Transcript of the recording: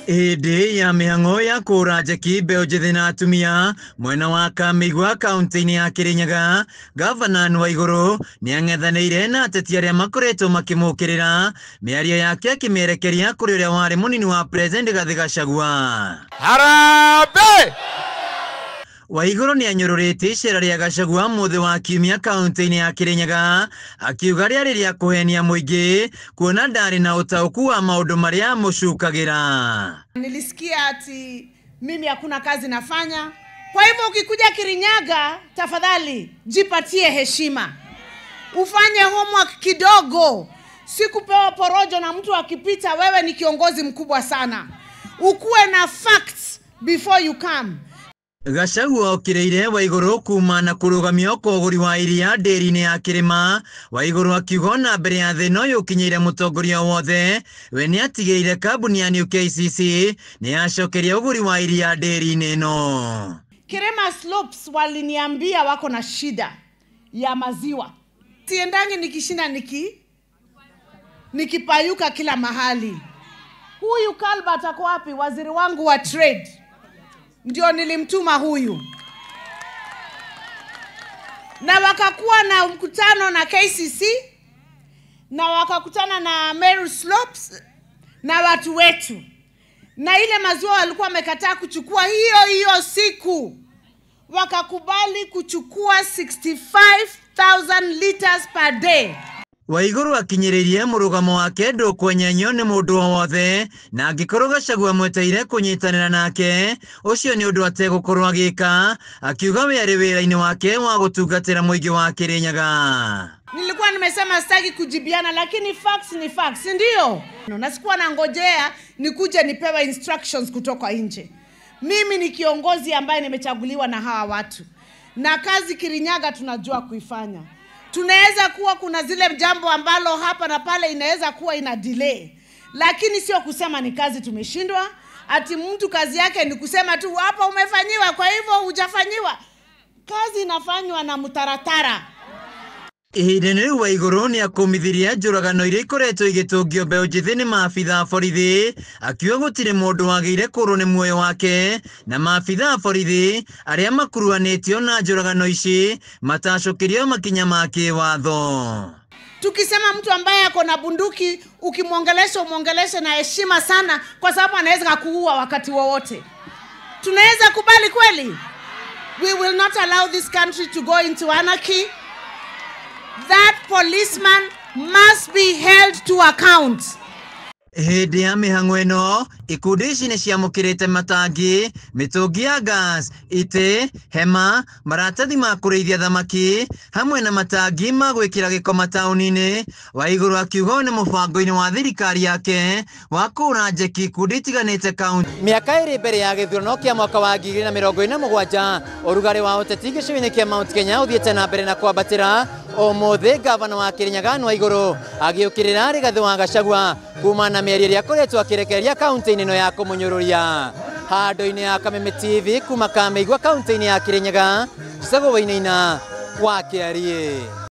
Hĩndĩ ya mĩhang'o ya kũũra njeki mbeũ njĩthĩ na atumia mwena wa Kamĩigua kaunti-inĩ ya Kĩrĩnyaga, Gavana Anne Waigũrũ nĩang'ethanĩire na ateti arĩa makoretwo makĩmũkĩrĩra, mĩario yake akĩmĩerekeria kũrĩ ũrĩa warĩ mũnini wa President Rigathĩ Gachagua. Harambee! Waigũrũ nĩanyũrũrĩtie icera rĩa Gachagua mũthĩ wa kiumia kaunti-inĩ ya Kĩrĩnyaga, akiuga rĩarĩ rĩa kũhenia mũingĩ kuona ndarĩ na ũtaũku wa maũndũ marĩa amũcukagĩra. Nilisikia ati mimi hakuna kazi nafanya. Kwa hivyo ukikuja Kirinyaga, tafadhali jipatie heshima, ufanye homework kidogo. Sikupewa porojo na mtu akipita, wewe ni kiongozi mkubwa sana. Ukuwe na facts before you come. Gachagua okĩrĩire Waigũrũ kuma na kũrũgamio kwa ũgũri wa iria ndĩri-inĩ ya Kĩrĩma. Waigũrũ akiuga ona mbere ya thĩna ũyũ ũkinyĩire mũtongoria wothe, we nĩatigĩrĩire kambuni ya New KCC nĩyacokeria ũgũri wa iria ndĩri-inĩ ĩno. Kirima Slopes waliniambia wako na shida ya maziwa. Siendangi nikishinda nikipayuka kila mahali. Huyu Kalbat ako wapi? Waziri wangu wa trade. Ndio nilimtuma huyu. Na wakakuwa na mkutano na KCC, na wakakutana na Meru Slopes na watu wetu. Na ile maziwa walikuwa wamekataa kuchukua hiyo hiyo siku, wakakubali kuchukua 65,000 liters per day. Waigũrũ akinyĩrĩirie mũrũgamo wake ndũkwenyenyio nĩ mũndũ o wothe, na angĩkorwo Gachagua amweteire kũnyitanĩra nake, ũcio nĩ ũndũ ategũkorwo agĩka, akiuga we arĩ wĩra-inĩ wake wa gũtungatĩra mũingĩ wa Kĩrĩnyaga. Nilikuwa nimesema sitaki kujibiana, lakini facts ni facts, ndio? Na sikuwa nangojea nikuje nipewe instructions kutoka nje. Mimi ni kiongozi ambaye nimechaguliwa na hawa watu, na kazi Kirinyaga tunajua kuifanya. Tunaweza kuwa kuna zile jambo ambalo hapa na pale inaweza kuwa ina delay, lakini sio kusema ni kazi tumeshindwa. Ati mtu kazi yake ni kusema tu hapa umefanyiwa, kwa hivyo hujafanyiwa. Kazi inafanywa na mtaratara. Ihinda-inĩ rĩu Waigũrũ nĩakũmithirie njũragano iria ikoretwo igĩtũngio mbeũ njĩthĩ nĩ maabitha a borithi, akiuga gũtirĩ mũndũ wagĩire kũũrwo nĩ muoyo wake, na maabitha a borithi arĩa makuruhanĩtio na njũragano ici matacũkĩrio makinya ma kĩwatho. Tukisema mtu ambaye ako na bunduki ukimwongelesha umwongeleshe na heshima sana, kwa sababu anaweza kukuua wakati wowote. Tunaweza kubali kweli? We will not allow this country to go into anarchy. That policeman must be held to account. Hĩndĩ ya mĩhang'o ĩno, ikundi ici nĩciamũkĩrĩte matangi, mĩtũngi ya gas, itĩ, hema, maratathi ma kũrĩithia thamaki, hamwe na matangi ma gwĩkĩra gĩko mataũni-inĩ. Waigũrũ akiuga ũyũ nĩ mũbango-inĩ wa thirikari yake wa kũũra njeki ikundi itiganĩte kaunti. Mĩaka ĩrĩ mbere ya gĩthurano kĩa mwaka wa 2027, ũrugarĩ wa ũteti gĩcigo-inĩ kĩa Mount Kenya ũthiĩte na mbere na kwambatĩra. Ũmũthĩ gavana wa Kĩrĩnyaga Anne Waigũrũ agĩũkĩrĩra Rigathĩ wa Gachagua kuma na mĩario ĩrĩa akoretwo akĩrekereria kaunti-inĩ ĩno ya kũmũnyũrũria. Handũ-inĩ ya Kameme TV kuma Kamĩigua kaunti-inĩ ya Kĩrĩnyaga, Njĩtagwo Wainaina wa Kĩariĩ.